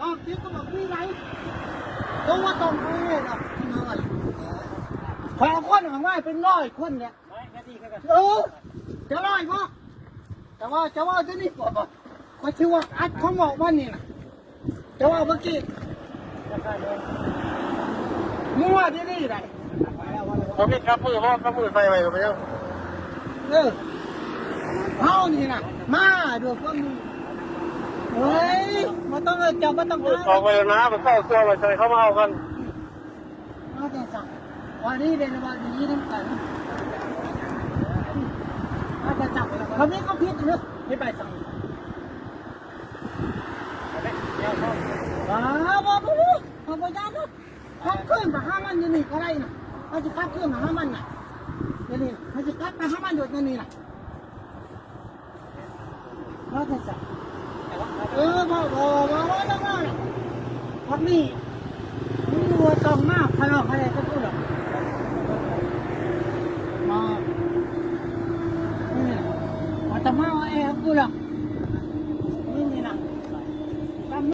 ອອກຕິດກໍບອກມີໄຫຼ ຕ້ອງວ່າຕ້ອງເອົາເລີຍນະ ຂ້ອຍເອົາຄົນອອກມາເປັນຮ້ອຍຄົນແຫຼະ. ເອີ ຈະຮ້ອຍບໍ່? ຈະເວົ້າ ຈະເວົ້າຕົວນີ້ບໍ່? ຂ້ອຍຊິວ່າອັດຄຳເວົ້າມານີ້ນະ ຈະເວົ້າເມື່ອກີ້ ມຶງວ່າດີໆໄດ໋ ບໍ່ມີກັບມືບໍ່? ກັບມືໃສ່ໄວ້ກໍເປັນຫຍັງ? ເອີ ເຮົານີ້ນະ ມາດ້ວຍຄວາມ ໂອ້ຍ ບໍ່ຕ້ອງເອີ້ນ ເຈົ້າບໍ່ຕ້ອງ ເອີ ອອກໄປແລ້ວນະ ໄປເຝົ້າຕົວໄວ້ໃສ່ ເຂົາມາເອົາກັນ. ມາແຕ່ໃສ? ວ່ານີ້ເດ້ ວ່າດີນຳກັນ ມາແຕ່ໃສ? ເຂົາມີຄວາມຜິດເດີ ເຮັດໄປໃສ? ອ່າ ບໍ່ ບໍ່ ບໍ່ ເຮົາບໍ່ຢ້ານດອກ ເຮົາຂຶ້ນໄປຫາມັນຢູ່ນີ້ກໍໄດ້ນະ ເຮົາຊິກັບຄືນໄປຫາມັນນະ ດຽວນີ້ເຮົາຊິກັບໄປຫາມັນໂດດດຽວນີ້ນະ. ມາແຕ່ໃສ? ເອີ ບໍ່ ບໍ່ ບໍ່ ບໍ່ ບໍ່ຕ້ອງມາ ພວກນີ້ ມຶງບໍ່ຕ້ອງມາ ຂ້ານ້ອຍ ຂ້າແດ່ກັບກູດອກ ມາ ນີ້ ບໍ່ຕ້ອງມາແອກັບກູດອກ.